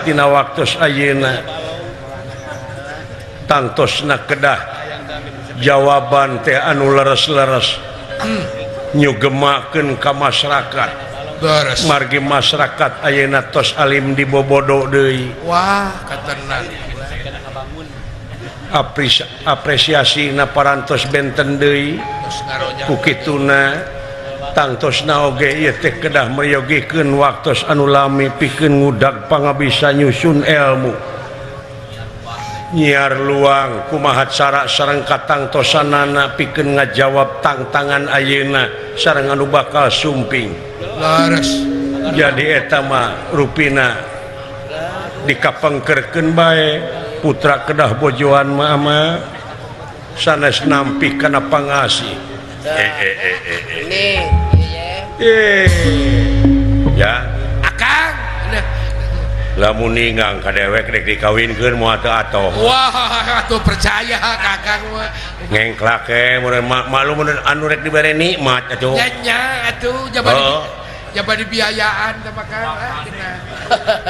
Dina waktu ayeuna tangtosna kedah jawaban teh anu leres-leres nyugemakeun ka masyarakat. Beres. Margi masyarakat ayeuna tos alim dibobodo deui. Wah, katenan. Apresiasi na parantos benten deui. Tos ngaroja. Ku kituna tangtosna oge ieu teh kedah meryogikeun waktos anu lami pikeun ngudag pangabisa nyusun ilmu nyiar luang kumaha cara sareng katangtosanana pikeun ngajawab tangtangan ayeuna sareng anu bakal sumping. Leres. Jadi eta mah rupina dikapengkerkeun bae putra kedah bojoan mah ama sanes nampi kana pangasih. Eh eh eh eh eh. Nih, iya. Eh. Ya, Akang. Nah. Lamun ningang ka dewek rek dikawinkeun moal teu atoh. Wah, atuh percaya Kakang mah. Ngengklak ke mun maklum mun anu rek dibere nikmat atuh. Nya nya atuh jaba di Oh. jaba dibiayaan teh mah Kang. Ah, cenah.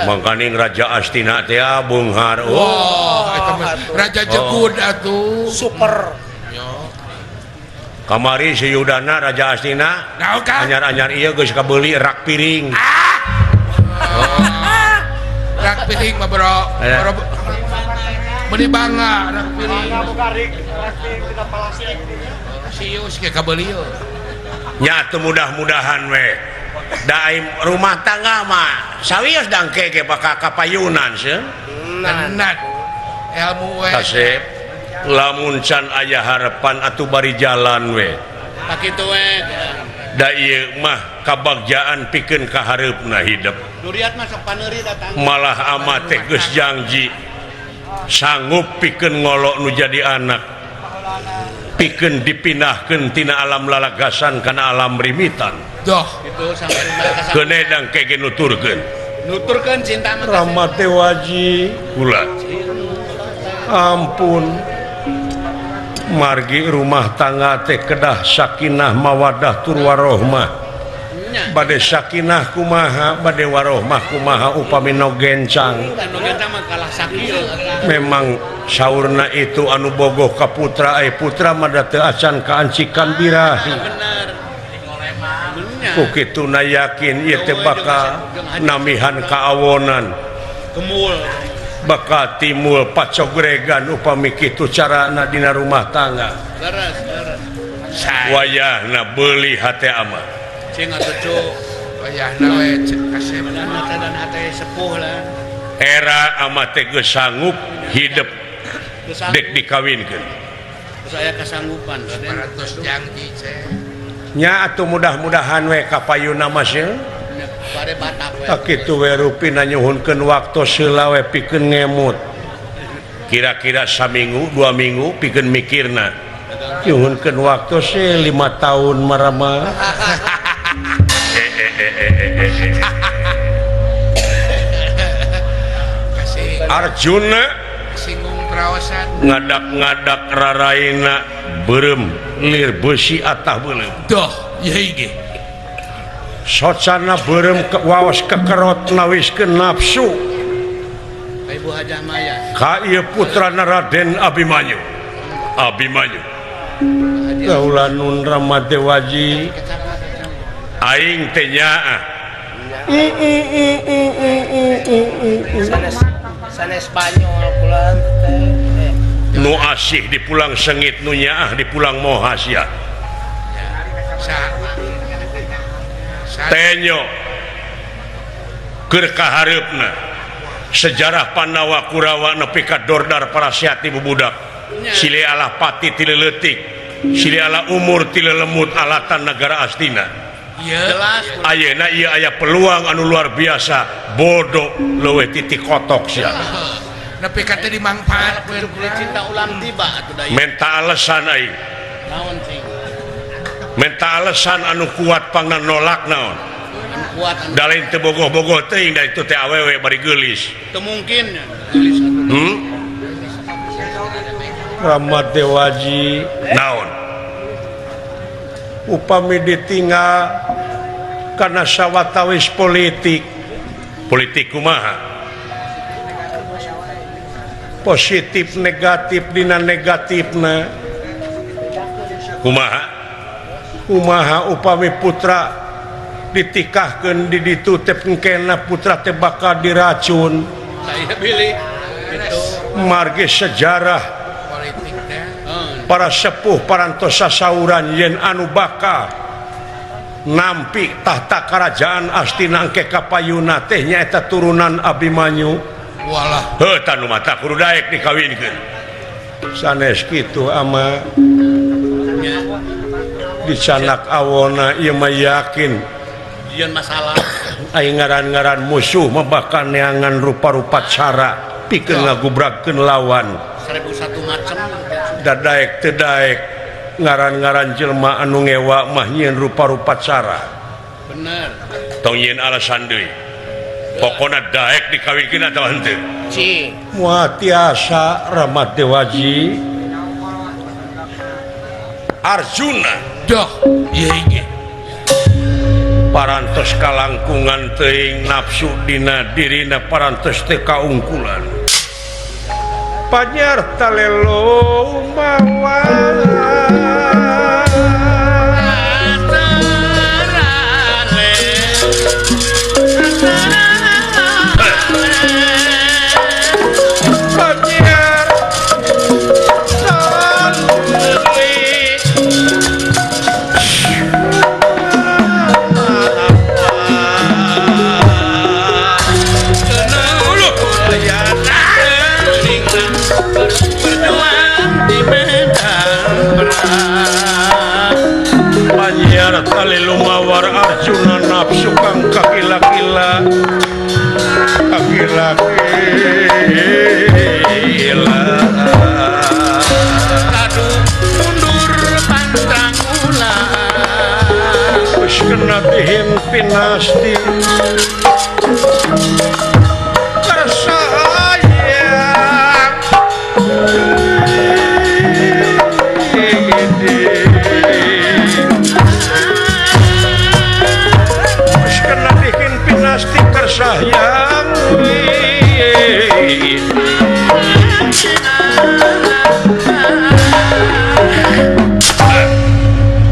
Mangkaning Raja Astina teh beunghar. Oh. Wah, eta mah Raja Jegud atuh. Super. Yo. Kamari si Yudana Raja Astina Naon, Kang? Anyar-anyar ieu geus kabeuli rak piring. Ah. Rak piring mah bro. Aya. Bro. Meuni bangga rak piring. Sius ge kabeuli yeuh. Nya atuh mudah-mudahan we. Da ai rumah tangga mah sawios dangke ge bakal kapayunan seuh. Tenan. Ilmu we. Kasep lamun can aya harapan atuh bari jalan we. Pakitu we. Da ieu mah kabagjaan pikeun ka hareupna hidup. Duriat mah sok paneuri datang. Malah ama teh geus janji sanggup pikeun ngolok nu jadi anak. Pikeun dipindahkeun tina alam lalagasan kana alam rimitan. Doh. Itu sampai mereka Keun dang ke ge nuturkeun. Nuturkeun cinta mah. Rahmat teh waji kula. Ampun. Margi rumah tangga teh kedah sakinah mawadah tur warohmah. Nya. Bade sakinah kumaha, bade warohmah kumaha upami nu gencang. Nu gencang mah kalah sakil. Memang saurna itu anu bogoh ka putra ai putra mah da teu acan kaancikan birahi. Bener. Nya. Ku kituna yakin ieu teh bakal namihan kaawonan. Kemul. Bakal timbul pacogregan upami kitu carana dina rumah tangga. Leres, leres. Wayahna beuli hate ama. Cing atuh cu. Wayahna we cek kasep. Dan hate dan hate sepuh lah. Era ama teh geus sanggup hidup Geus dek dikawinkeun. Geus aya kasanggupan Raden. 100 janji cek. Nya atuh mudah-mudahan we kapayuna mah seuh. Bare batak we. Tak kitu we rupina nyuhunkeun waktu heula we pikeun ngemut. Kira-kira saminggu, 2 minggu pikeun mikirna. Nyuhunkeun waktu sih 5 tahun marama. Kasih. Arjuna singgung perawasan. Ngadak-ngadak raraina beureum lir beusi atah beuleum. Doh, ieu ge. Socana beureum ke waos kekerot nawiskeun nafsu. Ka Ibu Hajah Maya. Ka ieu putrana Raden Abimanyu. Abimanyu. Kaula nun Rama Dewaji. Aing teh nyaah. Sanes, sanes Spanyol pulang teh. Nu asih di pulang sengit nu nyaah di pulang moha sia. Tenyo keur kahareupna sejarah Pandawa Kurawa nepi ka Dordar Parasyati bubudak. Sile Allah pati ti leutik, sile Allah umur ti lelemut alatan negara Astina. Jelas. Ayeuna ieu aya peluang anu luar biasa, bodoh leuwih titik kotok sia. Nepi ka teu dimangfaatkeun cinta ulam tiba atuh da ieu. Menta alasan aing. Naon cing? Menta alasan anu kuat pangna nolak naon? Anu kuat anu Da lain teu bogoh-bogoh teuing da itu teh awewe bari geulis. Teu mungkin geulis atuh. Rahmat Dewaji naon? Upami ditinggal kana sawatawis politik. Politik kumaha? Positif negatif dina negatifna. Kumaha? Kumaha upami putra ditikahkeun di ditu teh engkena putra teh bakal diracun. Saya pilih gitu. Margi sejarah para sepuh parantos sasauran yen anu bakal nampi tahta kerajaan Astina engke kapayuna teh nyaeta turunan Abimanyu. Walah. Heuh tanu mata kudu daek dikawinkeun. Sanes kitu ama dicanak awona ieu mah yakin jieun masalah. Aing ngaran-ngaran musuh mah bakal neangan rupa-rupa cara pikeun ngagubragkeun lawan. 1001 macam. Da daek teu daek ngaran-ngaran jelema anu ngewa mah nyieun rupa-rupa cara. Bener. Tong nyieun alasan deui. Pokona daek dikawinkeun atawa henteu. Cing. Moal tiasa Ramat Dewaji. Arjuna doh ieu ge parantos kalangkungan teuing nafsu dina dirina parantos teu kaungkulan. Panyarta lelo mawa Lumawar Arjuna nafsu kang kakila-kila kakila-kila aduh mundur pantang ulah wis kena dihin pinasti karsa ayang sayang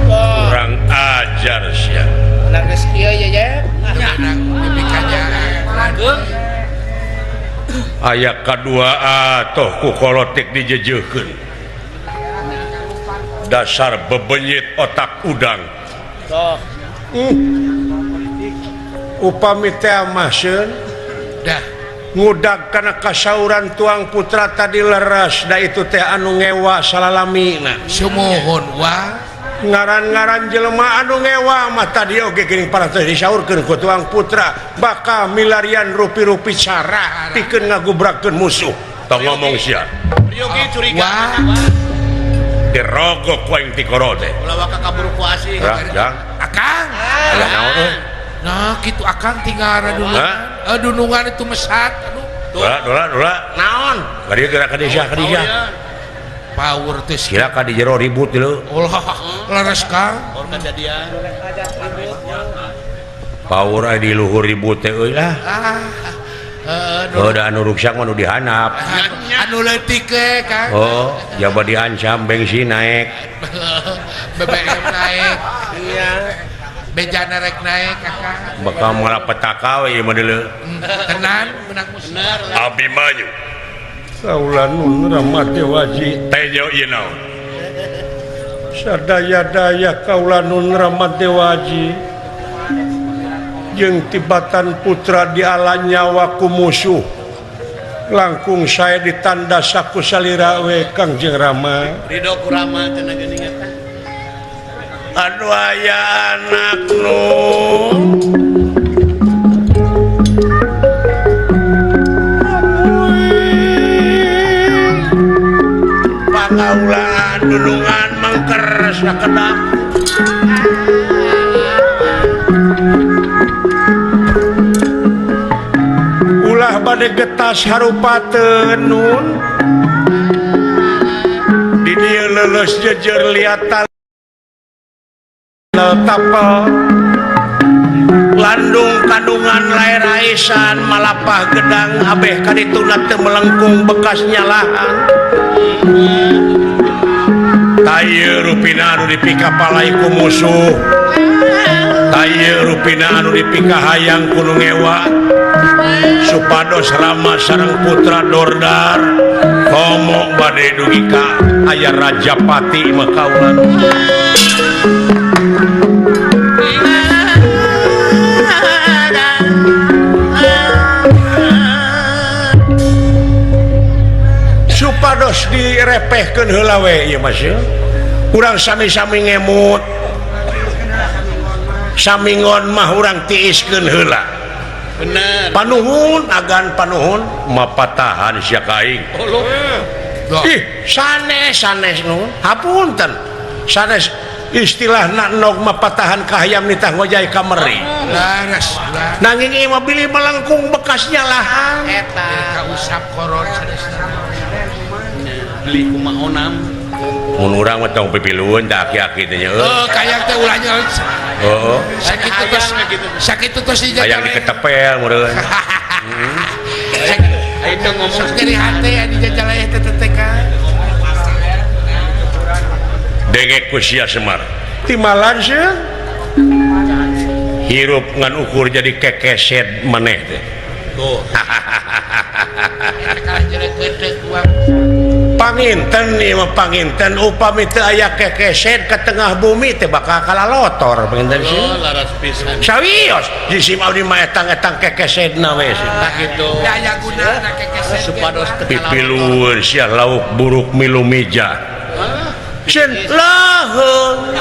kurang ajar sia. Geus kieu ye ye. Aya kadua atoh ku kolotik dijejeukeun. Dasar bebenyit otak udang. Toh. Upami teh mah seun dah ngudag kana kasauran tuang putra tadi leres da itu teh anu ngewa salalamina. Sumuhun wa ngaran-ngaran jelema anu ngewa mah tadi oge geuning parantos disaurkeun ku tuang putra bakal milarian rupi-rupi cara pikeun ngagubragkeun musuh. Tong ngomong sia. Riogi curiga. Dirogok ku aing ti koro teh. Ulah waka kaburu ku asih. Akang. Aya naon euy? Nah, gitu akang tinggal dunungan. Dunungan itu mesat. Aduh. Dola, dola. Naon? Ka dieu geura ka dieu ka dieu. Power teh sila ka di jero ribut deuleu. Ulah, leres Kang. Power kajadian. Power aya di luhur ribut teh euy lah. Ah. Heeh, oh, da anu ruksak mah nu dihanap. Anu leutik ge, Kang. Oh, jaba diancam bensin naik. BBM naik. Iya. Bejana rek naik akang. Bakal malah petaka we ieu mah deuleu. Tenan menang musuh. Abimanyu. Kaula nun Rama Dewaji tejo ieu naon? Sadaya-daya kaula nun Rama Dewaji jeung tibatan putra diala nyawa ku musuh. Langkung saya ditanda saku salira we Kangjeng Rama. Ridho ku Rama cenah geuning eta. Aduh aya anak nu pangaulaan dulungan mangker sakedap ulah bade getas harupateun nun di dieu leuleus jejer liatan tapel Landung kandungan lair aisan malapah gedang abeh kadituna teu melengkung bekas nyalahan. Tayeu rupina anu dipikapalai ku musuh. Tayeu rupina anu dipikahayang ku nu ngewa. Supados Rama sareng putra Dordar komo bade dugi ka aya Rajapati mah kaulan. Supados direpehkeun heula we ieu mah sieun. Urang sami-sami ngemut. Samingon mah urang tiiskeun heula. Bener. Panuhun agan panuhun mapatahan sia ka aing. Ih, sanes sanes nuhun. Hapunten. Sanes istilahna nog mapatahan ka hayam nitah ngojay ka meri. Laras. Nanging ieu mah bilih melengkung bekas nyalahan. Eta kausap koron sanesna. Beli kumaha onam. Mun urang mah tong pipilueun tah aki-aki teh nya. Heuh, kayang teh ulah nya. Heeh. Sakitu tos sakitu tos di hayang diketepel meureun. Ayo teu ngomong sok nyeri hate anu jajalaya teh teh ka. Dengek ku sia Semar. Timalan sieun. Hirup ngan ukur jadi kekeset maneh teh. Tuh. Panginten ieu mah panginten upami teu aya kekeset ke tengah bumi teh bakal kalalotor panginten sih. Oh, laras pisan. Sawios jisim abdi mah etang-etang kekesetna we sih. Tah kitu. Daya gunana kekeset. Supados teu pipilueun sia lauk buruk milu mija. Ceun laheung.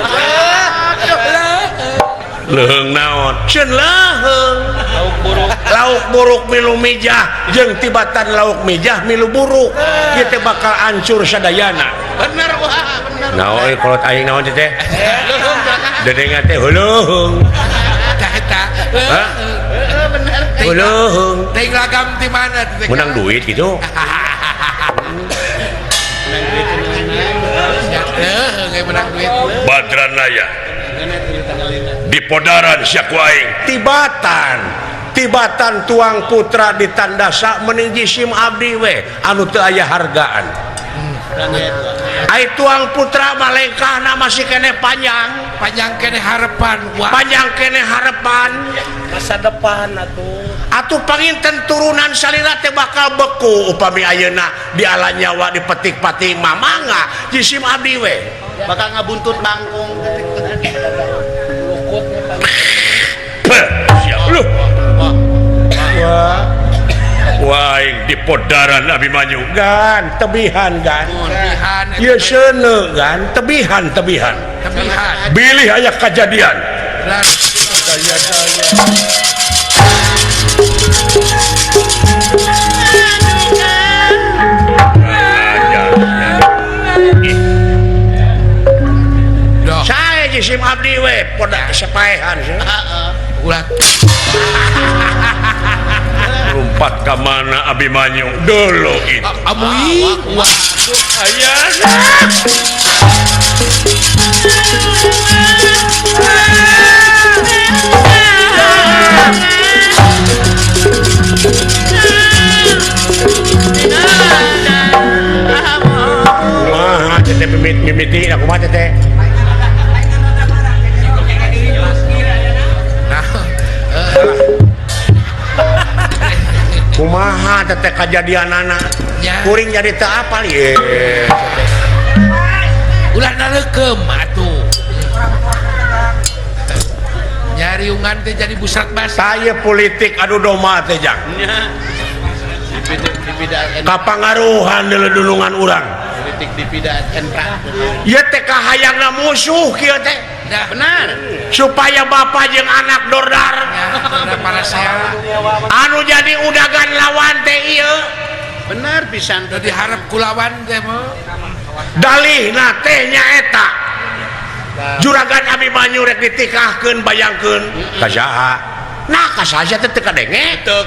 Leuheung naon? Ceun laheung. Lauk buruk. Lauk buruk milu mijah jeung tibatan lauk mijah milu buruk. Ieu teh bakal hancur sadayana. Bener wah, bener. Naon kolot aing naon teh? Leuheung dedengan teh leuheung. Tah eta. Hah? Heeh, bener. Leuheung. Teh lagam ti mana teh? Menang duit gitu. Menang duit leuheung ge menang duit. Badranaya. Di podaran sia ku aing. Tibatan. Tibatan tuang putra ditandasa mending jisim abdi we anu teu aya hargaan. Ai tuang putra mah lengkahna masih keneh panjang, panjang keneh harepan, panjang keneh harepan masa depan atuh. Atuh panginten turunan salira teh bakal beku upami ayeuna di ala nyawa dipetik-patik mah mangga jisim abdi we. Bakal ngabuntut bangkung. Siap lu. Wah. Wah, di podaran Abimanyu gan tebihan gan. Tebihan. Ieu seuneu gan tebihan tebihan. Tebihan. Bilih aya kajadian. Saya jisim abdi we poda sepaehan. Heeh. Ulah lompat ka mana Abimanyu dulu itu. Amui wah ayah. Kumaha teh mimiti kumaha teh. Kumaha teh kajadianana kuring jadi teu apal ieu. Ulah naleukeum atuh. Nyariungan teh jadi busrat basah. Tah politik adu domba teh jang. Kapangaruhan deuleu-dulungan urang. Politik dipidaan entra. Ieu teh kahayangna musuh kieu teh. Benar. Supaya bapak jeung anak Dordar anu jadi udagan lawan teh ieu. Benar pisan teu diharap ku lawan teh mah. Dalihna teh nyaeta juragan Abimanyu rek ditikahkeun bayangkeun ka saha. Nah ka saha teh teu kadenge. Teu.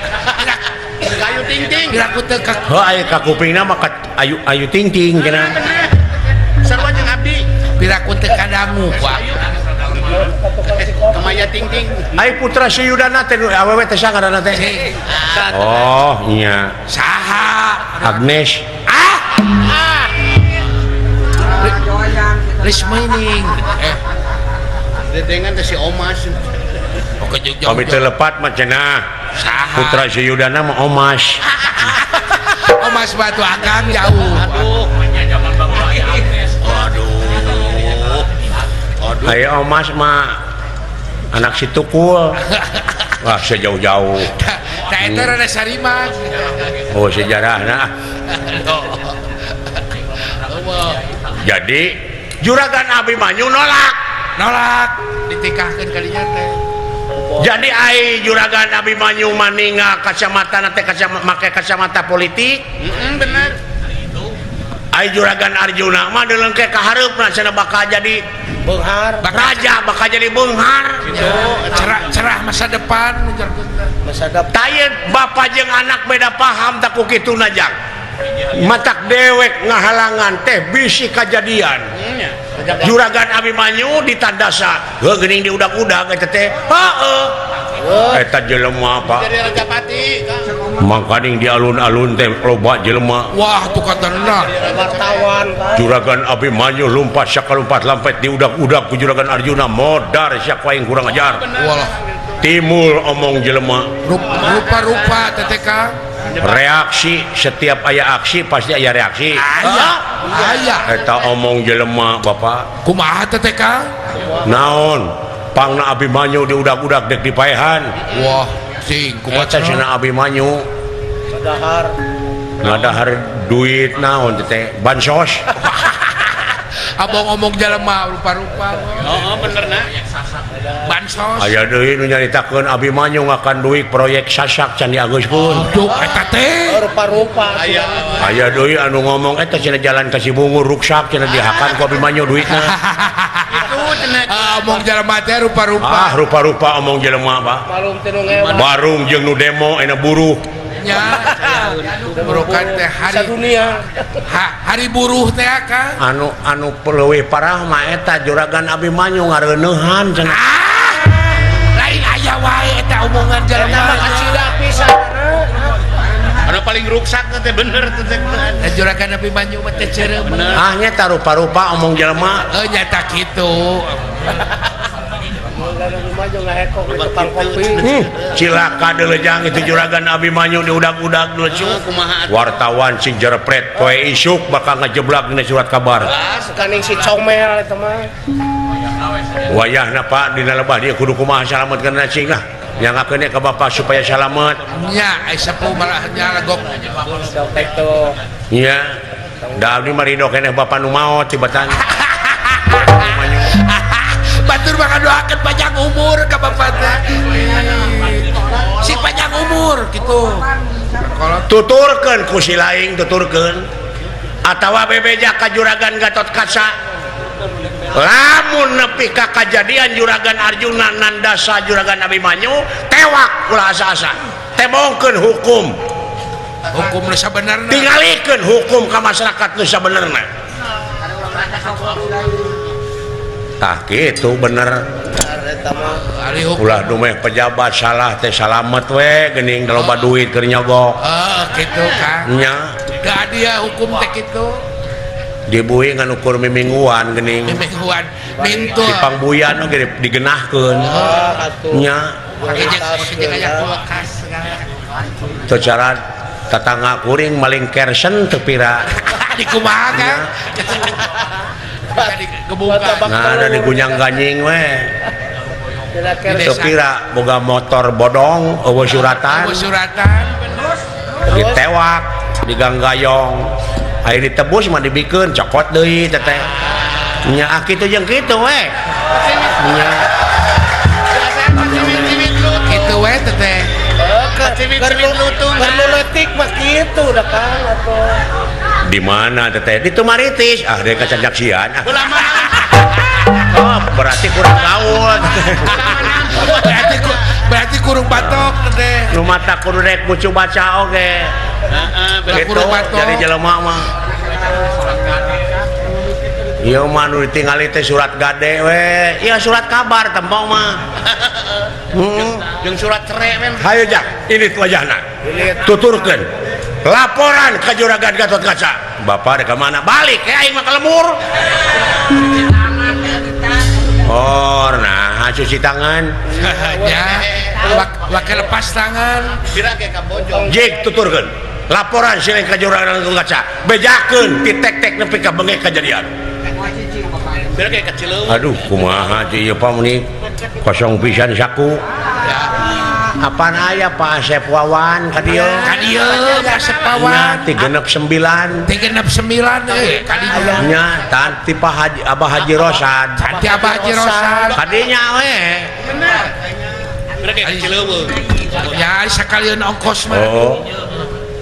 Ayu ting ting. Piraku teu ka. Heuh aya ka kupingna mah ka ayu ayu ting ting cenah. Sarua jeung abdi. Piraku teu kadangu ku. Kemayu. Aya ting-ting. Ai putra Suyudana teh awewe teh saha ngaranna teh? Oh, nya. Saha? Agnes. Ah. Rismaining. Dedengan teh si Omas. Oke jauh-jauh. Kami teu lepat mah cenah. Saha? Putra Suyudana mah Omas. Omas batu akang jauh. Aduh. Aduh. Aduh. Ayo Omas mah anak si Tukul. Wah, sejauh-jauh. Tah eta rada sarima. Oh, sejarahna. Jadi Juragan Abimanyu nolak. Nolak ditikahkeun kalinya teh. Jadi ai Juragan Abimanyu maninga kacamata teh make kacamata politik. Heeh, bener. Ai Juragan Arjuna mah deulengke ka hareupna cenah bakal jadi beunghar. Raja bakal jadi beunghar. Gitu. Cerah masa depan masa depan. Tayeun bapa jeung anak beda paham tak ku kituna jang. Matak dewek ngahalangan teh bisi kajadian. Juragan Abimanyu ditandasa heuh geuning diudag-udag eta teh. Heeh. Eta jelema Pak. Jadi Rajapati. Mangkaning di alun-alun teh loba jelema. Wah, tuh katana. Wartawan kan. Juragan Abimanyu lumpat sakalumpat-lampet diudag-udag ku Juragan Arjuna modar sia ku aing kurang ajar. Walah. Timul omong jelema. Rupa-rupa teh Kang. Reaksi setiap aya aksi pasti aya reaksi. Aya. Aya. Eta omong jelema Bapak. Kumaha teh Kang? Naon? Pangna Abimanyu diudag-udag dek dipaehan. Wah, sing kumaha eta cenah Abimanyu? Ngadahar. Ngadahar duit naon teh? Bansos. Abang omong jelema rupa-rupa. Heeh, bener na. Bansos. Aya deui nu nyaritakeun Abimanyu ngakan duit proyek sasak can diageuskeun. Duh, eta teh rupa-rupa. Aya. Aya deui anu ngomong eta cenah jalan ka Cibungur ruksak cenah dihakan ku Abimanyu duitna. Itu cenah. Omong jelema teh rupa-rupa. Ah, rupa-rupa omong jelema, Pak. Malum teh nu ngewa. Barung jeung nu demo ena buruh. Nya. Burukan teh hari sadunia. Hari buruh teh Kang. Anu anu leuwih parah mah eta Juragan Abimanyu ngareuneuhan cenah. Ah! Lain aya wae eta omongan jelema. Eta mah kacida pisan. Anu paling ruksak teh bener teh. Da Juragan Abimanyu mah teh cereuh. Ah nya ta rupa-rupa omong jelema. Heuh nya ta kitu. Cilaka deulejang itu Juragan Abimanyu diudag-udag lucu. Wartawan sing jerepret poe isuk bakal ngajeblak dina surat kabar. Kaning si comel eta mah. Wayahna Pak dina lebah dia kudu kumaha salametkeun cing lah. Nyangakeun ka bapak supaya salamet. Nya ai sapu malah nya legok. Nya. Da abdi mah ridho keneh bapak nu maot tibatan. Batur mah ngadoakeun panjang umur ka bapak teh. Si panjang umur kitu. Tuturkeun ku si laing tuturkeun. Atawa bebeja ka Juragan Gatotkaca. Lamun nepi ka kajadian Juragan Arjuna nandasa Juragan Abimanyu tewak ulah asa-asa. Tembongkeun hukum. Hukum nu sabenerna. Tingalikeun hukum ka masyarakat nu sabenerna. Tah kitu bener. Ulah dumeh pejabat salah teh salamet we geuning loba duit keur nyogok. Heeh kitu Kang. Nya. Da dia hukum teh kitu. Dibui ngan ukur mimingguan geuning. Mimingguan mintul. Di pangbuyan oge digenahkeun. Nya. Teu cara tatangga kuring maling kersen teu pira. Di kumaha Kang? Nah, ada di gunyang ganying we. Teu pira boga motor bodong eueuh suratan. Eueuh suratan. Ditewak, diganggayong. Aya ditebus mah dibikeun cokot deui teh teh. Nya kitu jeung kitu we. Nya. Kitu we teh teh. Cimit-cimit lutung. Perlu letik mah kitu da Kang atuh. Di mana teteh? Di Tumaritis. Ah, dari kacajaksian. Ah. Oh, berarti kurang gaul. Berarti kurang batok teteh. Nu mata kudu rek mucu baca oge. Heeh, gitu, jadi jelema mah. Ieu mah nu ditingali teh surat gade we. Ieu surat kabar tembong mah. Jeung surat cere men. Hayo jang, ini wajahna. Tuturkeun. Laporan ka Juragan Gatotkaca. Bapak rek ka mana? Balik ya aing mah ka lembur. Oh, nah cuci tangan. Ya, wake lepas tangan. Pira ge ka bojong. Jik tuturkeun. Laporan sileng ka Juragan Gatotkaca. Bejakeun titek-tek nepi ka bengek kajadian. Pira ge ka Cileung. Aduh, kumaha ieu Pak meuni kosong pisan saku. Apaan aya Pak Asep Wawan ka dieu? Ka dieu Pak Asep Wawan. 369. 369 euy ka dieu. Nya tanti Pak Haji Abah Haji Rosad. Tanti Abah Haji Rosad. Kadinya we. Pira ge ka Cileung. Ya sakalian ongkos mah. Oh.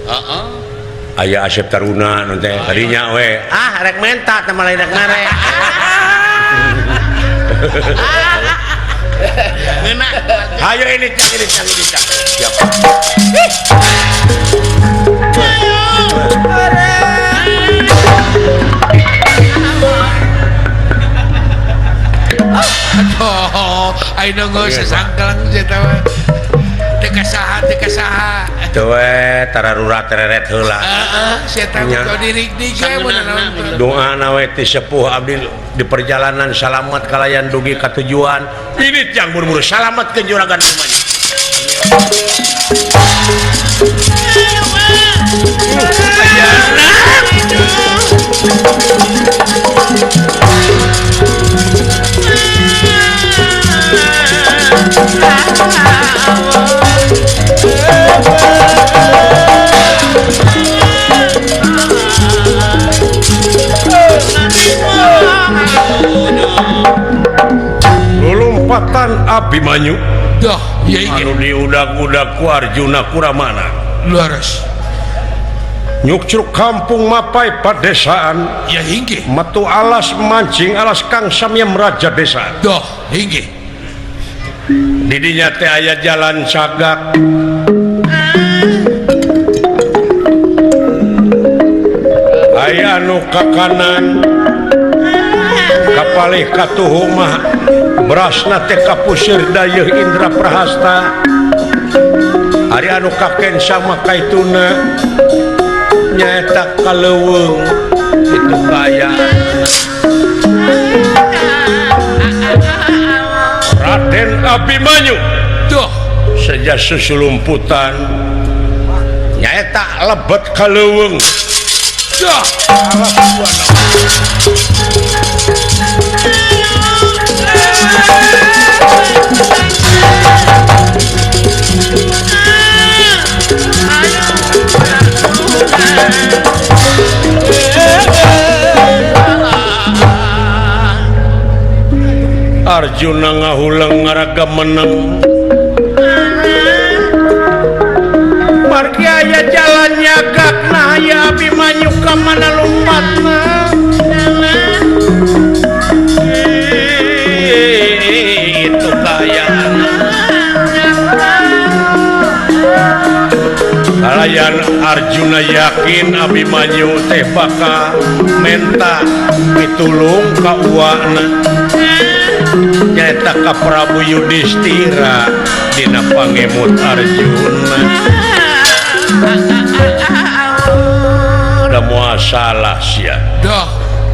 Heeh. Aya Asep Taruna nu teh kadinya we. Ah rek menta teh malah rek ngare. Ayo ini cang ini cang ini cang. Siap. Aduh, ayo nunggu sesangkelang eta mah. Teu kasaha, teu kasaha. Teu we tararurat tereret heula. Heeh, sia teh dirig-dig we mun naon. Doana we ti sepuh abdi di perjalanan salamat kalayan dugi ka tujuan. Ini yang buru-buru salamat ke Juragan Abimanyu. Lompatan Abimanyu. Dah, ieu ge. Anu diudag-udag ku Arjuna Kuramana. Leres. Nyukcruk kampung mapai padesaan. Ya inggih. Metu alas mancing alas kang samyam raja desa. Dah, inggih. Didinya teh aya jalan cagak. Aya anu ka kanan. Kapalih katuhu mah berasna teh kapusir dayeuh Indra Prahasta. Ari anu kaken sama kaituna nyaeta kaleuweung itu kaayaan. Raden Abimanyu duh seja susulumputan nyaeta lebet kaleuweung. Duh Arjuna ngahuleng ngaraga meneng. Margi aya jalan nyagak nah aya Abimanyu ka mana lompatna. Itu kaayaan. Kalayan Arjuna yakin Abimanyu teh bakal menta pitulung ka uwana. Nyaeta ka Prabu Yudhistira dina pangemut Arjuna. Da moal salah sia. Duh,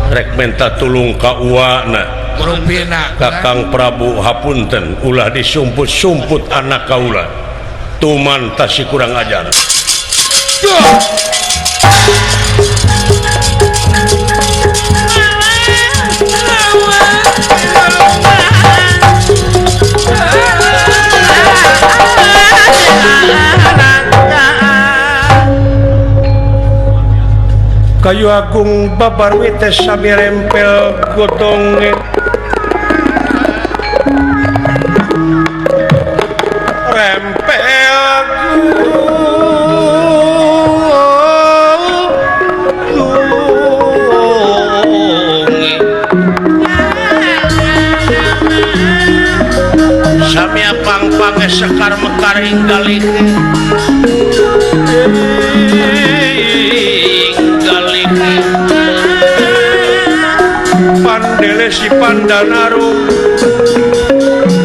rek menta tulung ka uwana. Rupina Kakang Prabu hapunten ulah disumput-sumput anak kaula. Tuman tasi kurang ajar. Duh. Kayu agung babarwi teh sami rempel gotonge. Rempel gotonge. Sami pang-pange sekar mekar inggalih. Si Pandanarum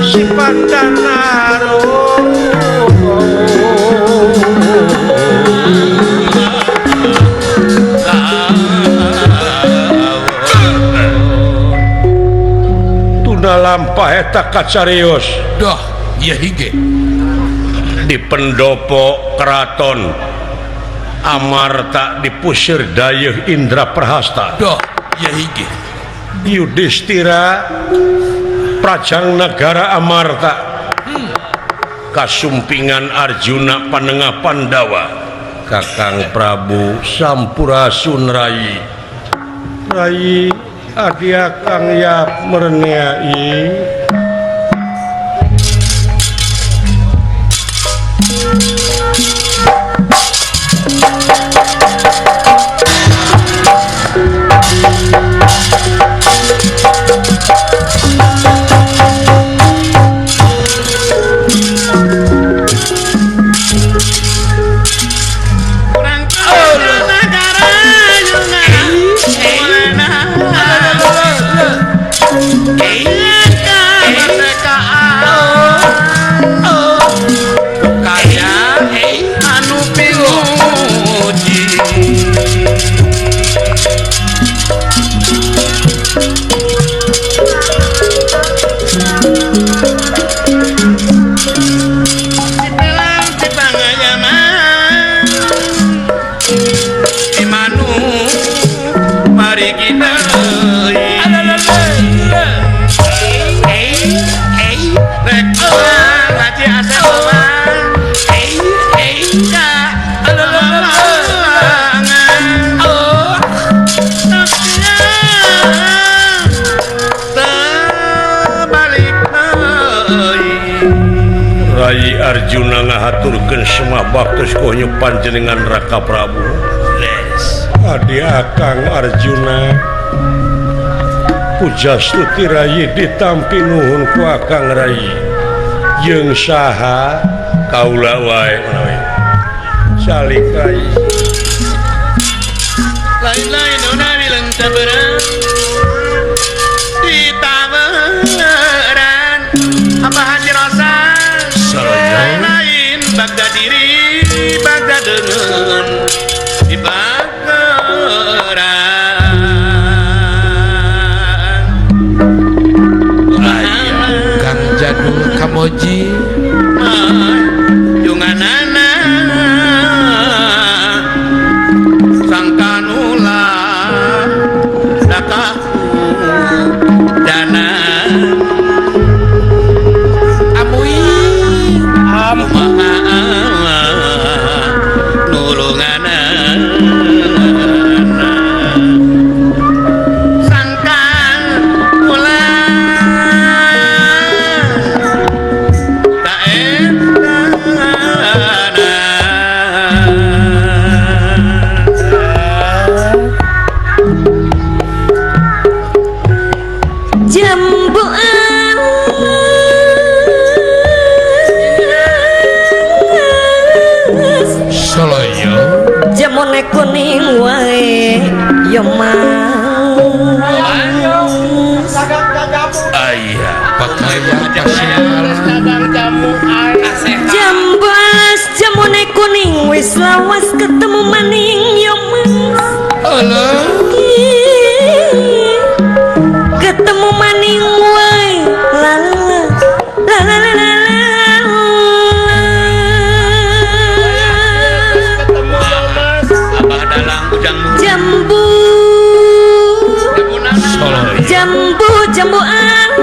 Si Pandanarum Tuna lampah eta kacarios Doh ieu hige di pendopo keraton Amarta dipusir dayeuh Indra Prahasta. Doh ieu hige Yudhistira Prajang Nagara Amarta kasumpingan Arjuna panengah Pandawa Kakang Prabu Sampurasun Rai Rai adi akang yap mereneai Rai Arjuna ngahaturkeun semua baktos konyu panjenengan Raka Prabu. Adi akang Arjuna pujastuti Rai ditampi nuhun ku akang Rai jeung saha kaula wae menawi salik Rai lain-lain unawi lengsabeurang ditaweran apa haji rasa lain bagda diri bagda deungeun di bageran Kang Jadul Kamoji junganana sangkanula dakahu dana kuning wae yo mas aya pakaian jambu alas jamune kuning wis lawas ketemu maning yo mas ketemu maning wae la la la la la. Jambu jambu jambu alas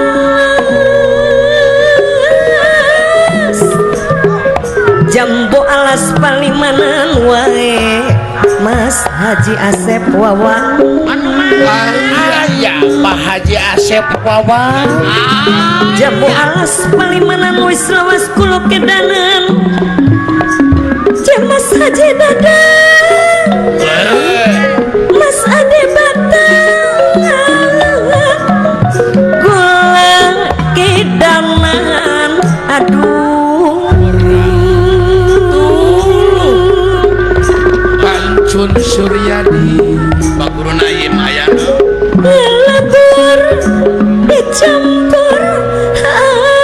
jambu alas palimanan wae Mas Haji Asep Wawan aya Pak Haji Asep Wawan jambu alas palimanan wis lawas kula kedanan Mas Haji Dadan Mas Ade Batang gula kedanan aduh Pancun Suryadi Pak Guru Naim aya Ngelebur dicampur abu.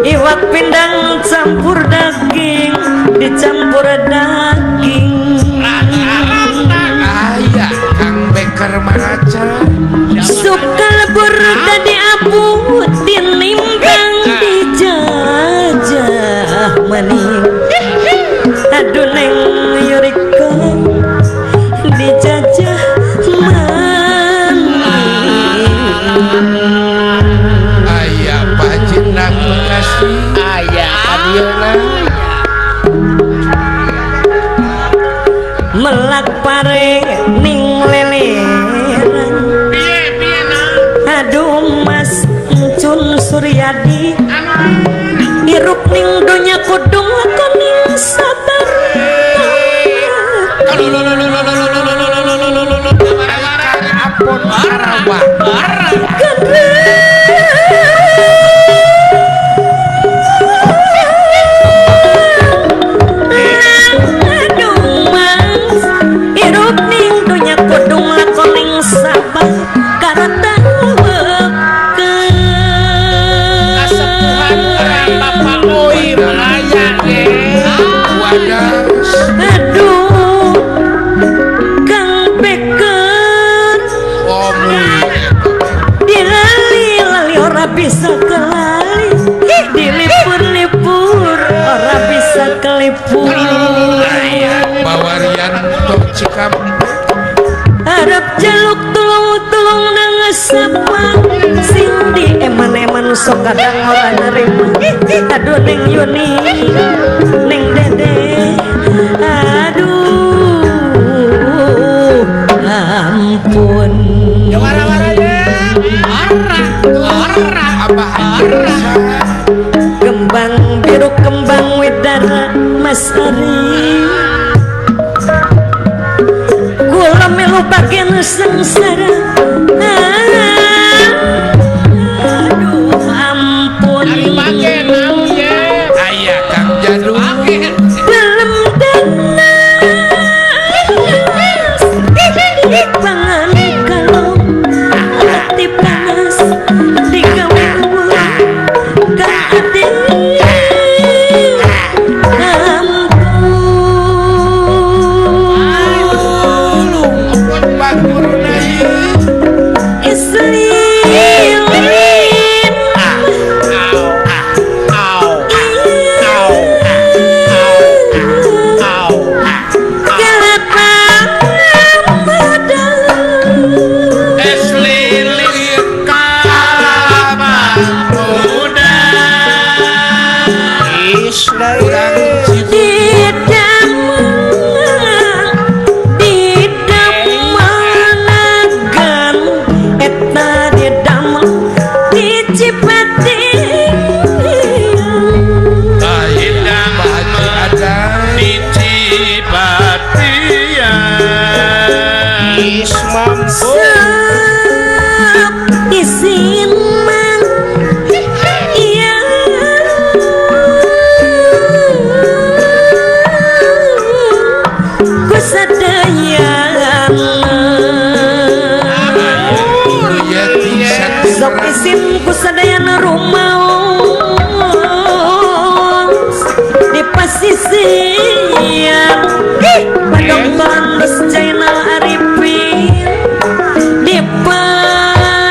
Iwak pindang campur daging, dicampur daging. Aya Kang Beker Maraca. Suka lebur tadi abu tinimbang dijajah maning. Aduh Neng Yuriko dijajah maning. Aya Pak Haji Nang Bekasi. Aya kadieuna. Melak pare ning leleran. Piye piye na? Aduh Mas Encun Suryadi hirup ning donya kudung kuning sabar. Kang Apon Sarawak. Aduh Mas hirup ning donya kudung kuning sabar karena Kasepuhan urang Bapak Oim aya ge. Wadas. Aduh Kang Beker Omuy. dilali-lali ora bisa kelali, dilipur-lipur ora bisa kelipur. Bawarian Tok Cikampek. Arep jaluk tulung-tulung nang sapa sing di eman-eman sok kadang ora nerima. Aduh Neng Yuni, Neng Dede, aduh ampun. Ya wara-wara ye. Ora ora. Abah Haji. Kembang biru kembang widara Mas Ari, kula melu bagian sengsara. Aduh ampun. Ari make naon ye? Aya Kang Jadul. Belum danas dipangan kalau hati panas digawe kang ati ampun. Pak Guruna ieu. Islilin Au au au. Kelapa muda. Es lilin kalapa muda. Is Urang Cibubur. Didamanagan eta didamel di Cipati. Aya Pak Haji Adai. Di Cipatian. Is mampu. Sep isin mang iya kusadayana. Ibu Yeti Sok Satirah. isin kusadayana rumaos di pasisian padoktoran Lus Jainal Arifin di pasisian.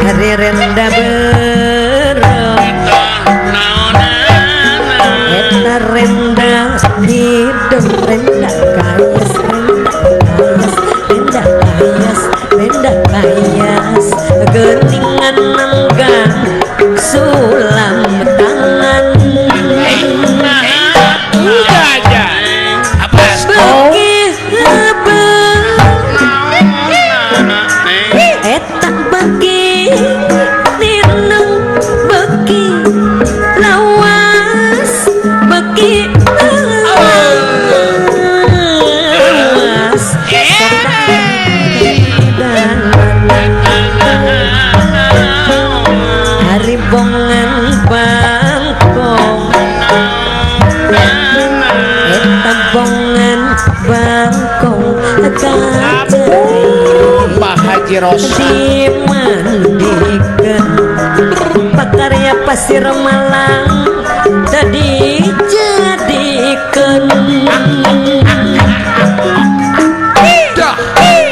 Hari renda berem eta renda hidung renda kayas renda kayas renda kayas renda kayas geningan nenggang sulam tangan. Udah aja. Beki hebe eta beki nineng beki lawas beki lawas dan Rosa Dimandikan pakarya pasir malang tadi jadikan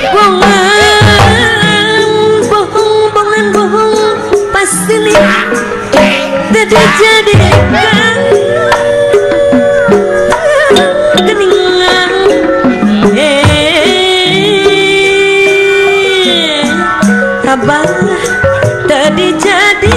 bongan bohong bongan bohong pasti nih tadi jadikan keningan abah tadi jadikan.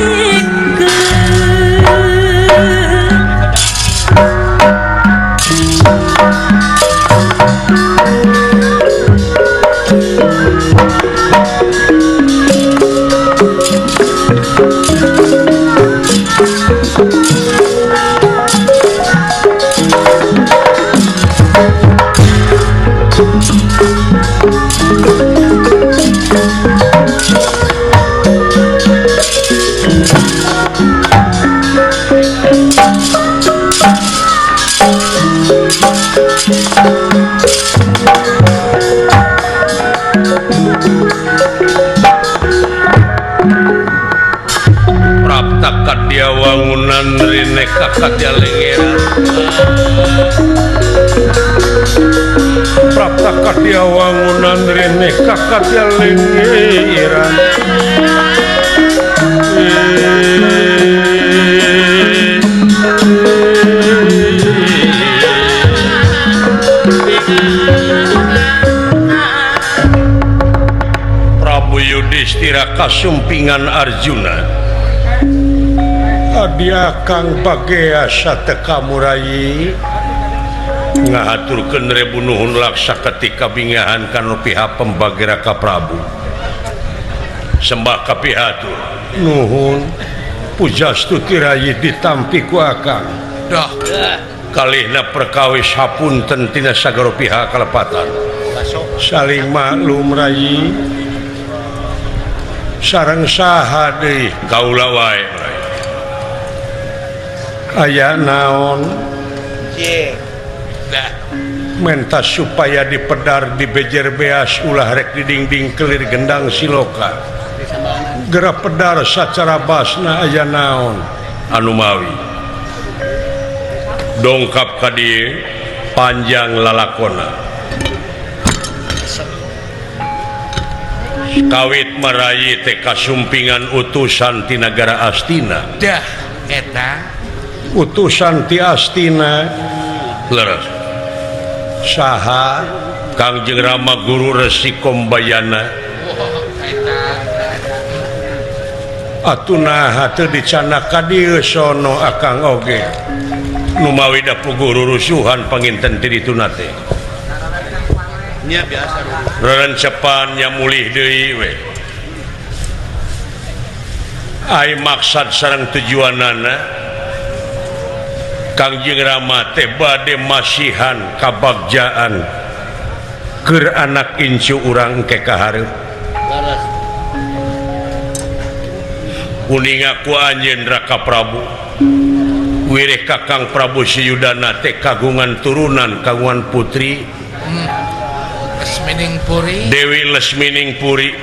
Prapta kadya wangunan rene kakadya lengeran Prapta kadya wangunan rene kakadya lengeran Prabu Yudhistira kasumpingan Arjuna Adia Kang Bagea sateka murayi ngahaturkeun rebu nuhun laksa ketika bingahan kanu pihak pembagera ka Prabu sembah ka pihatur nuhun pujastuti rayi ditampi ku akang dah kalihna perkawis hapunten tina sagara pihak kalepatan saling maklum rayi sareng saha deui kaula wae aya naon menta supaya dipedar di bejer beas ulah rek di dingding kelir gendang siloka geura pedar sacara basna aya naon anu mawi dongkap ka dieu panjang lalakona kawit marayi teh kasumpingan utusan ti nagara Astina dah eta utusan ti Astina leres saha Kangjeng Rama Guru Resi Kombayana atuh naha teu dicanak ka dieu sono akang oge numawi da puguh rurusuhan panginten ti dituna teh nya biasa rerencepan nya mulih deui we ai maksad sareng tujuanana Kangjeng Rama teh bade masihan kabagjaan keur anak incu urang engke ka hareup uninga ku anjeun Raka Prabu wireh Kakang Prabu Suyudana teh kagungan turunan kagungan putri Lesmining Puri Dewi Lesmining Puri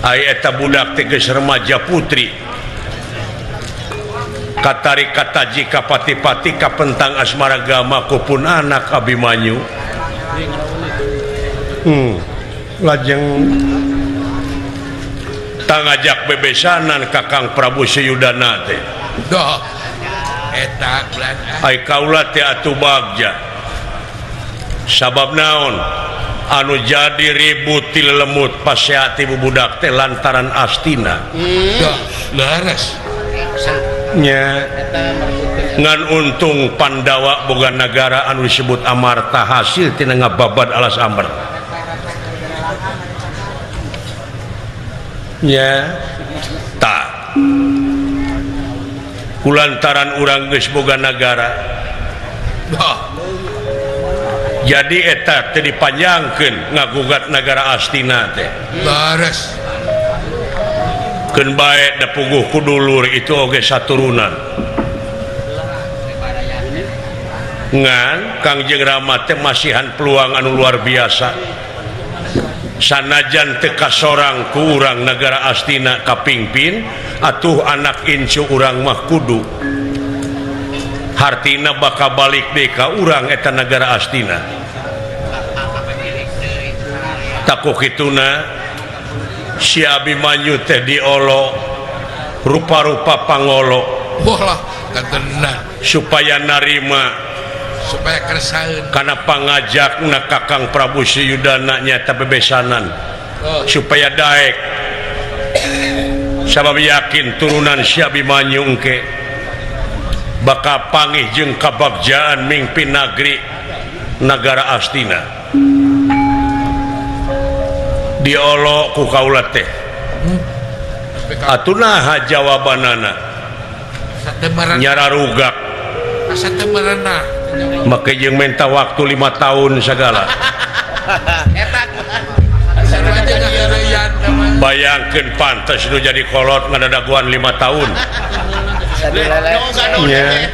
ai eta budak teh geus remaja putri katari kataji kapati-pati kapentang asmara gama kupun anak Abimanyu lajeng tangajak bebesanan Kakang Prabu Suyudana teh doh eta ai kaula teh atuh bagja sabab naon anu jadi ribut ti lelemut paseati bubudak teh lantaran Astina doh leres nya ngan untung Pandawa boga nagara anu disebut Amarta hasil tina ngababad alas amber nya ta kulantaran urang geus boga nagara jadi eta teu dipanjangkeun ngagugat nagara Astina teh leres keun bae da puguh ku dulur itu oge saturunan ngan Kangjeng Rama teh masihan peluang anu luar biasa Sanajan teu kasorang ku urang nagara Astina kapingpin atuh anak incu urang mah kudu. Hartina bakal balik deui ka urang eta nagara Astina. Taku kituna si Abimanyu teh diolo rupa-rupa pangolo. Wah, katenan supaya narima supaya kersaeun kana pangajakna Kakang Prabu Suyudana nyaeta bebesanan. Oh. Supaya daek sabab yakin turunan si Abimanyu engke bakal pangih jeung kabagjaan mingpin nagri nagara Astina. Diolo ku kaula teh. Atuh naha jawabanana? Nyararugak. Make jeung menta waktu 5 tahun segala. Bayangkeun pantes nu jadi kolot ngadadaguan 5 tahun. Nya.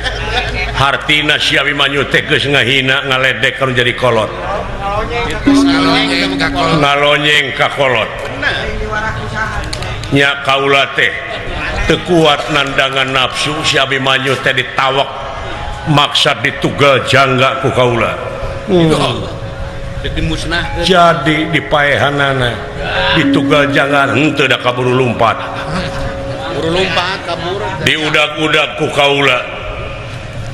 Hartina si Abimanyu teh geus ngahina ngaledek kanu jadi kolot. Ngalonyeng ka kolot. Nya kaula teh teu kuat nandangan nafsu si Abimanyu teh ditawak maksa ditugal jangga ku kaula. Jadi dipaehanana ditugal jangan henteu da kaburu lumpat. Kaburu lumpat kabur. Diudag-udag ku kaula.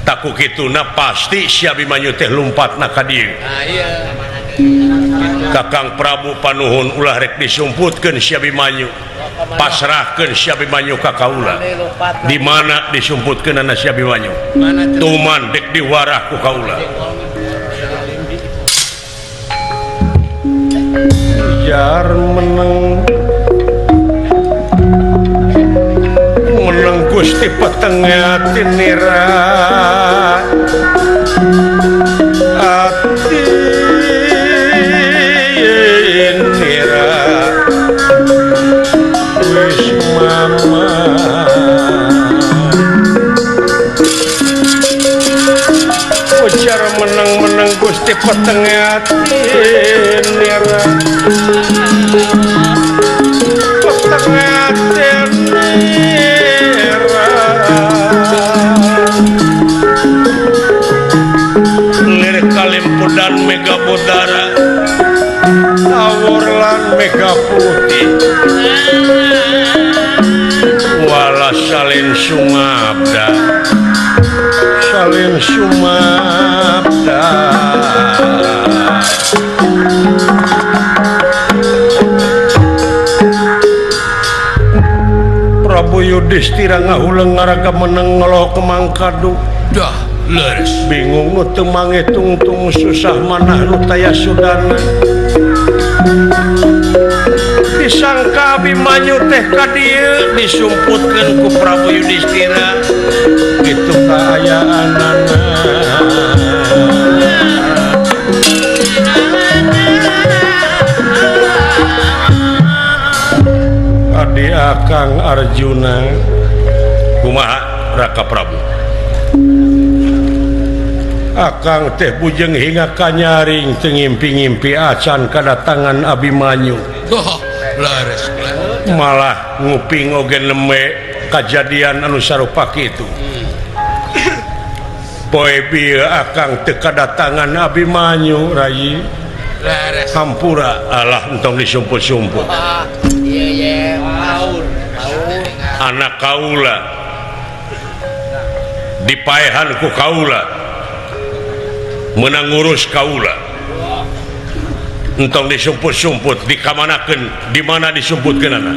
Taku kituna pasti si Abimanyu teh lumpatna ka dieu. Ah iya. Kakang Prabu panuhun ulah rek disumputkeun si Abimanyu. Pasrahkeun si Abimanyu ka kaula. Di mana disumputkeunana si Abimanyu? Tuman dek diwarah ku kaula. Jar meneng meneng Gusti peteng atinira atinira wis mama ujar meneng-meneng Gusti peteng atinira peteng atinira lir kalimpudan mega bodara awur lan mega putih wala salin sumabda salin sumabda. Prabu Yudhistira ngahuleng ngaraga meneng ngeloh kemangkadu. Dah leres bingung nu teu mangitung-tung susah manah nu taya sudana. Disangka Abimanyu teh ka dieu disumputkeun ku Prabu Yudhistira kitu kaayaanana. Adi Akang Arjuna kumaha Raka Prabu? Akang teh bujeng hingga kanyaring teu ngimpi-ngimpi acan kadatangan Abimanyu. Oh, leres. Malah nguping oge neme kajadian anu sarupa kitu. Poe bieu Akang teu kadatangan Abimanyu rayi. Leres. Hampura alah entong disumput-sumput. Anak kaula dipaehan ku kaula menang ngurus kaula entong disumput-sumput dikamanakeun di mana disumputkeunana.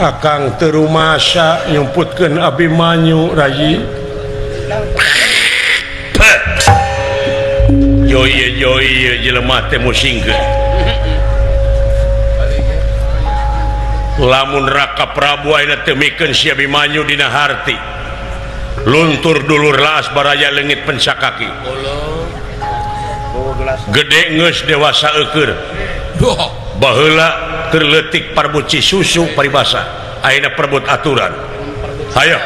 Akang teu rumasa nyumputkeun Abimanyu rayi. Joy joy jelema teh musingkeun. Lamun Raka Prabu ayeuna teu mikeun si Abimanyu dina harti luntur dulur laas baraya leungit pencakaki. Gede geus dewasa eueur. Baheula keur leutik parbuci susu paribasa ayeuna perebut aturan. Hayo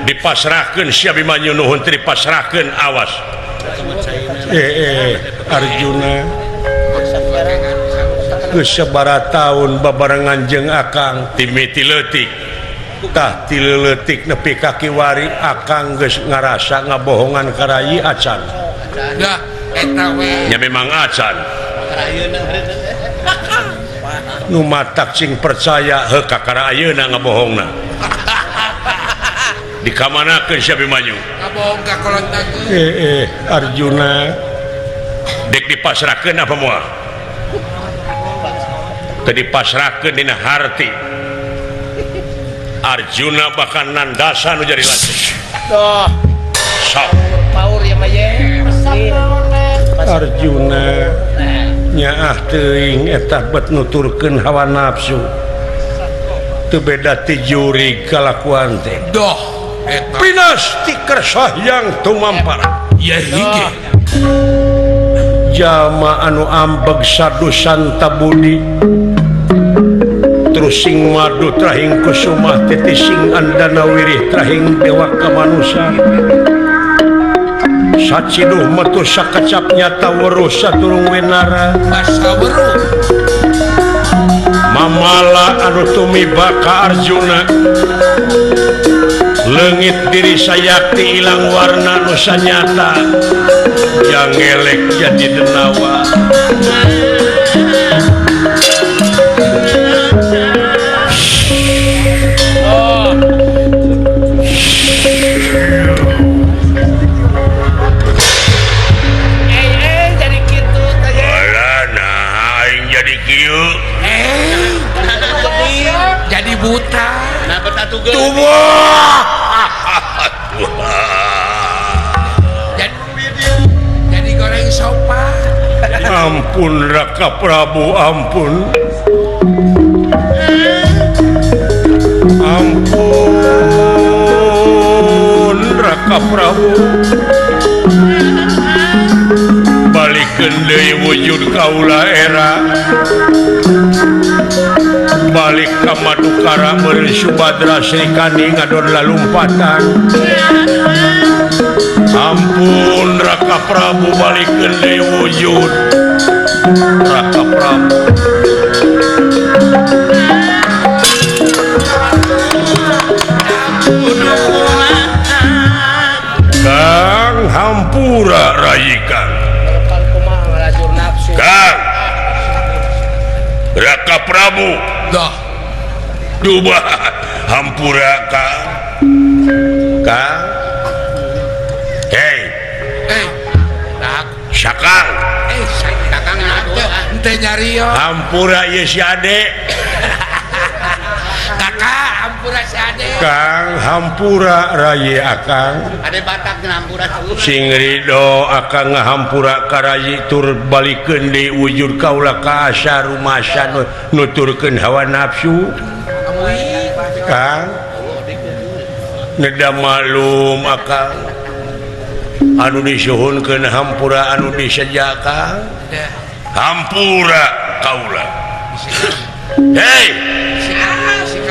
dipasrahkeun si Abimanyu nuhun teu dipasrahkeun awas. Arjuna Geus sabaraha taun babarengan jeung akang timiti leutik tah ti leutik nepi ka kiwari akang geus ngarasa ngabohongan ka rayi acan. Dah eta we. Nya memang acan. Nu matak sing percaya heuh kakara ayeuna ngabohongna. Dikamanakeun si Abimanyu? Ngabohong ka kolot Arjuna dek dipasrahkeun apa moal? Teu dipasrahkeun dina harti. Arjuna bahkan nandasa nu jadi lanceuk. Doh. Sok. Paur ya mah ye. Arjuna nyaah teuing eta bet nuturkeun hawa nafsu. Teu beda ti jurig kalakuan teh. Doh eta. Pinasti kersahyang tumampara. Ye hige. Jalma anu ambeg sadusan tabudi terus sing madu trahing kusumah teti sing andana wirih trahing dewa kamanusa saciduh metu sakecap nyata weruh saturung winara basa weruh mamala anu tumiba ka Arjuna leungit diri sayakti ilang warna nu sanyata yang ngelek jadi denawa. Jadi kitu teh. Alah nah aing jadi kieu. Jadi buta. Nah atuh geus. Jadi goreng sopa. Ampun Raka Prabu, ampun. Ampun Raka Prabu. Balikeun deui wujud kaula era. Balik ka Madukara meureun Subadra Sri Kandi ngadon lalumpatan. Ampun Raka Prabu balikeun deui wujud Raka Prabu. Kang hampura rayi Kang. Kang Raka Prabu. Dah. Duba hampura Kang. Kang. Hei. Sakang. Sakang ente nyario. Hampura ieu si Ade. Kakak hampura si Ade. Kang hampura rayi akang. Ade Batak hampura. Sing ridho akang ngahampura ka rayi tur balikeun deui wujud kaula ka asa rumasa nuturkeun hawa nafsu. Kang neda malum akang. Anu disuhunkeun hampura anu diseja Kang. Hampura kaula. Hei.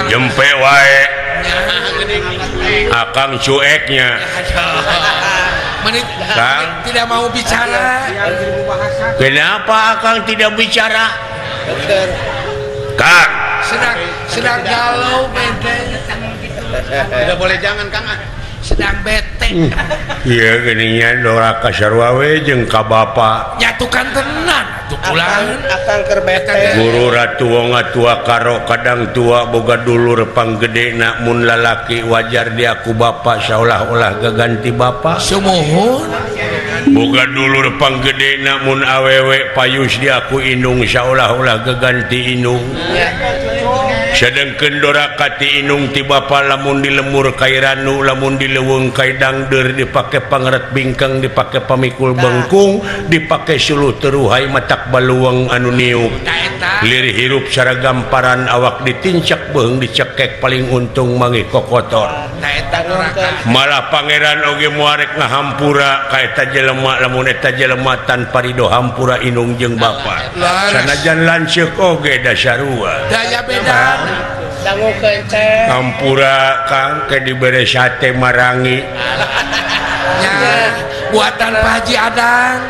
Jempe wae. Akang cueknya. Kang tidak mau bicara. Kenapa akang tidak bicara? Kang sedang galau bete. Tidak boleh jangan Kang. Sedang bete. Iya geuning doraka sarua we jeung ka bapa. Nyatukan tenan atuh pulang. Akang keur bete. Guru ratu wong tua karo kadang tua boga dulur panggedena mun lalaki wajar diaku bapa saolah-olah gaganti bapa. Sumuhun. Boga dulur panggedena mun awewe payus diaku indung saolah-olah gaganti indung. Sedengkeun doraka ti indung ti bapa lamun dilemur kai ranu lamun dileuweung kai dangdeur dipake pangeret bingkeng dipake pamikul bengkung dipake suluh teruhai matak baluang anu niuk lir hirup saragamparan awak ditincak beuheung dicekek paling untung manggih kokotor malah pangeran oge moarek ngahampura ka eta jelema lamun eta jelema tanpa ridho hampura indung jeung bapa sanajan lanceuk oge da sarua daya beda. Hampura Kang ke dibere sate marangi ya, buatan Pak Haji Adang.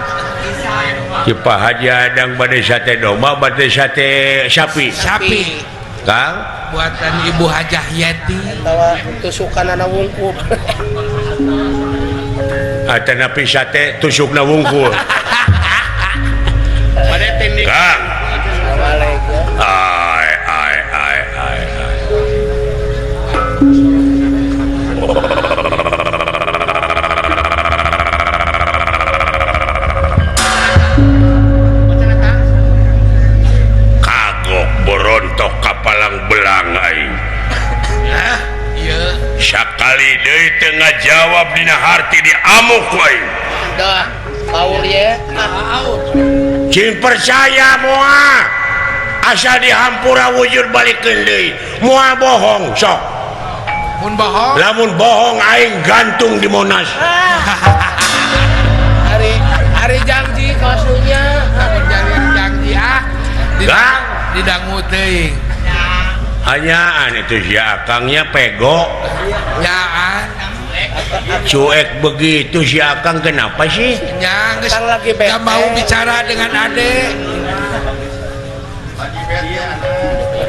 Si Pak Haji Adang bade sate domba bade sate sapi. Sapi. Kang buatan Ibu Hajah Yeti. Atawa tusukanana wungkul. Atanapi sate tusukna wungkul. Bade tindik. Kang. Assalamualaikum. Ai ai ai ai. Kagok borontok kapalang belang aing. Hah? Ieu. Sakali deui teu ngajawab dina harti diamuk ku aing. Dah, paur ye. Cing percaya moal. Asa dihampura wujud balikeun deui. Moal bohong sok. Mun bohong? Lamun bohong aing gantung di Monas. Hari hari janji kasunya. Lamun janji ah. Gang didangu teuing. Hanyaan itu si akangnya pego. Nyaan. Cuek begitu si akang kenapa sih? Nya geus Akang lagi bete. Gak mau bicara dengan ade.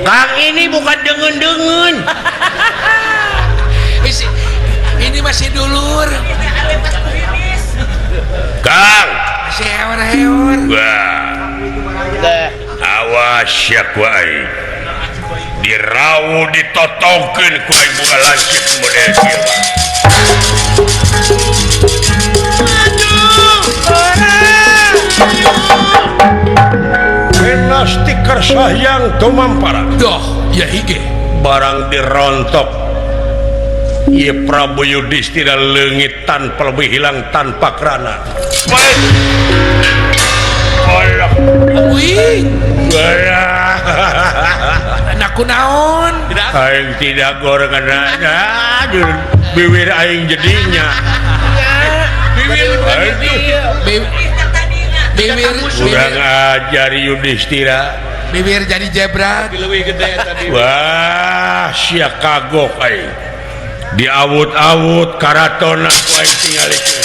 Kang ini bukan dengen-dengen. Ini masih dulur. Kang masih heor-heor. Wah. Awas ya ku aing. Dirawu ditotongkeun ku aing buka lancip model kieu. Penas tikar sahyang tumampara. Doh, ya hige. Barang dirontok. Ieu Prabu Yudhistira leungit tanpa lebih hilang tanpa kerana. Baik. Allah. Wih. Anak kunaon? Aing tidak gorengan bibir aing jadinya. Bibir bibir kurang ajar Yudhistira. Bibir jadi jebra. Wah, sia kagok aing. Diawut-awut karatona ku aing tingalikeun.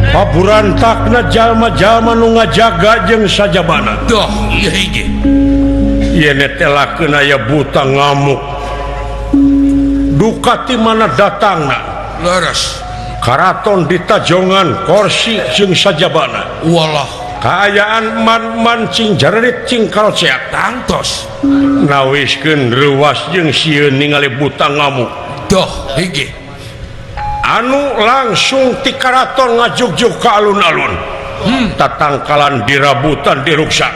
Paburantakna jalma-jalma nu ngajaga jeung sajabana. Doh, ieu hiji. Yen telakeun aya buta ngamuk. Duka ti mana datangna? Leres. Karaton ditajongan korsi jeung sajabana. Walah. Kaayaan man-man cing jarerit cing karoceak. Tangtos. Nawiskeun reuwas jeung sieun ningali buta ngamuk. Doh, hiji. Anu langsung ti karaton ngajugjug ka alun-alun. Tatangkalan dirabutan diruksak.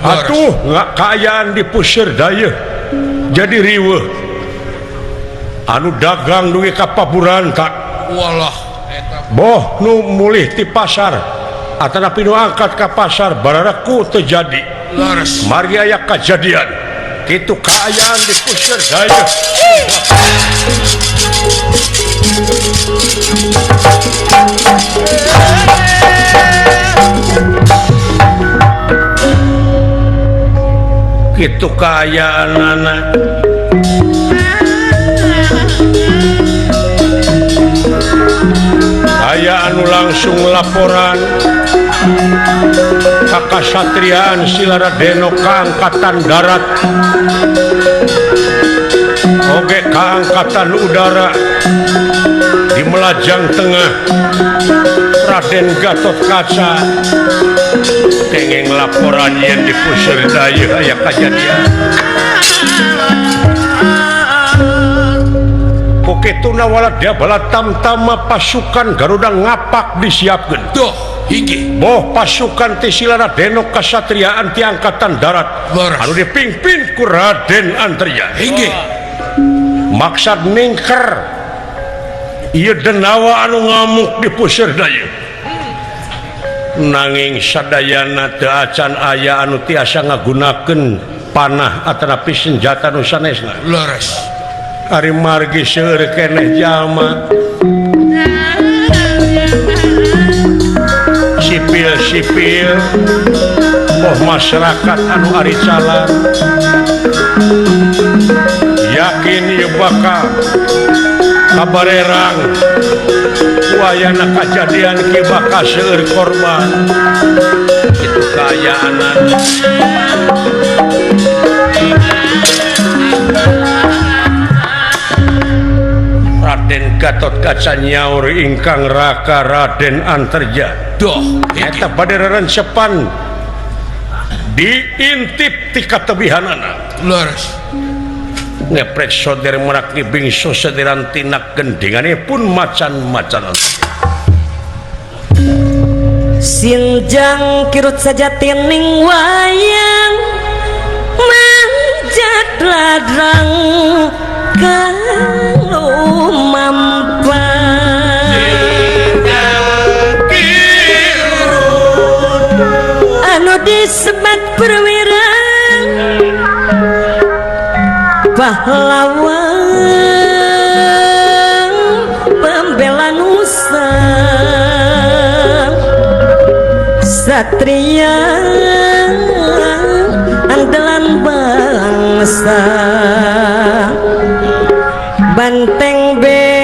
Atuh kaayaan di pusir dayeuh jadi riweuh. Anu dagang dugi ka paburantak. Walah. Boh nu mulih ti pasar atanapi nu angkat ka pasar barareku teu jadi. Leres. Mari aya kajadian. Kitu kaayaan di pusir dayeuh. Kitu kaayaan anak. Aya anu langsung laporan ka kasatriaan Silaradeno ka Angkatan Darat oge ka Angkatan Udara di Melajang Tengah. Raden Gatot Kaca kenging laporan yen di puseur dayeuh aya kajadian. Ku Kituna waladya bala tamtama pasukan Garuda ngapak disiapkeun. Duh, hiji. Boh pasukan ti Silana Denok Kasatriaan ti Angkatan Darat anu dipimpin ku Raden Antarja. Hiji. Maksad ningker ieu denawa anu ngamuk di puseur daya. Nanging sadayana teu acan aya anu tiasa ngagunakeun panah atanapi senjata nu sanesna. Leres. Ari margi seueur keneh jalma sipil-sipil boh masyarakat anu ari calan yakin ieu bakal kabarerang wayana kajadian ki bakal seueur korban kitu kaayaanna. Raden Gatotkaca nyaur ingkang raka Raden Antarja. Duh, eta bade rerencepan diintip ti katebihanana. Leres. Ngeprek soder merak bingso sederan tinak gendinganipun macan-macanan. Sinjang kirut sajatining wayang manjat ladrang kalumampan anu disebat perwira pahlawan pembela nusa satria andalan bangsa banteng bela